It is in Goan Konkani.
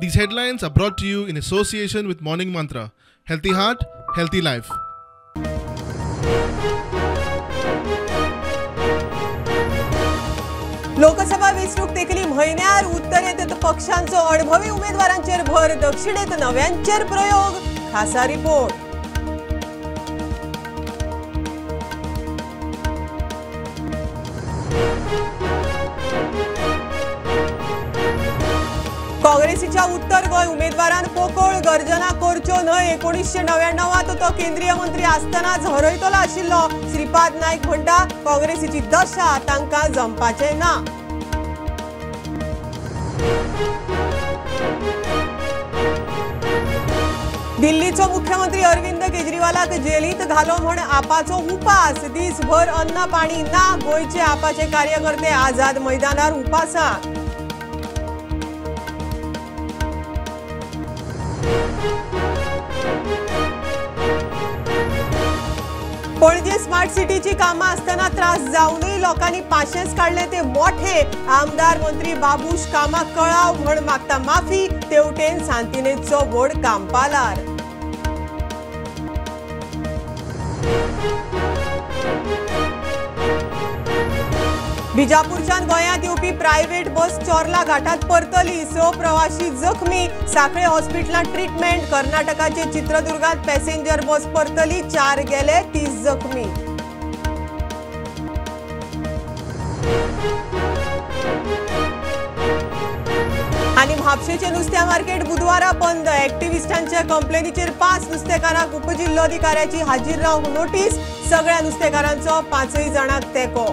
These headlines are brought to you in association with Morning Mantra. Healthy heart, healthy life. Lok Sabha वेंचणूक तेकली म्हयन्यार उत्तरेंत पक्षांचो अणभवी उमेदवारांचेर भर, दक्षिणेत नव्यांचेर प्रयोग. खासा रिपोर्ट. काँग्रेसीच्या उत्तर गोंय उमेदवारान पोकळ गर्जना करच्यो न्हय. 1999 तो केंद्रीय मंत्री आसतनाच हरयतलो आशिल्लो. श्रीपाद नायक म्हणटा काँग्रेसीची दशा तांकां जमपाचें ना. दिल्लीचो मुख्यमंत्री अरविंद केजरीवालाक जेलींत घालो म्हण आपाचो उपास. दीसभर अन्न पाणी ना. गोंयचे आपाचे कार्यकर्ते आझाद मैदानार उपासाक. पणजे स्मार्ट सिटीची कामां आसतना त्रास जावनूय लोकांनी पाशेंस काडले ते मोठे. आमदार मंत्री बाबूश कामाक कळाव म्हण मागता माफी. तेवटेन सांतिनेजचो व्हड कांपालार. बिजापूरच्यान गोंयांत येवपी प्रायव्हेट बस चोर्ला घाटात परतली. 6 प्रवाशी जखमी. साखळे हॉस्पिटलांत ट्रिटमेंट. कर्नाटकाचे चित्रदुर्गात पॅसेंजर बस परतली. 4 गेले, 30 जखमी. आनी म्हापशेचे नुस्त्या मार्केट बुधवारा बंद. ऍक्टिव्हिस्टांच्या कंप्लेनीचेर 5 नुस्तेकारांक उपजिल्होधिकाऱ्याची हाजीर रावंक नोटीस. सगळ्या नुस्तेकारांचो 5 जाणांक तेंको.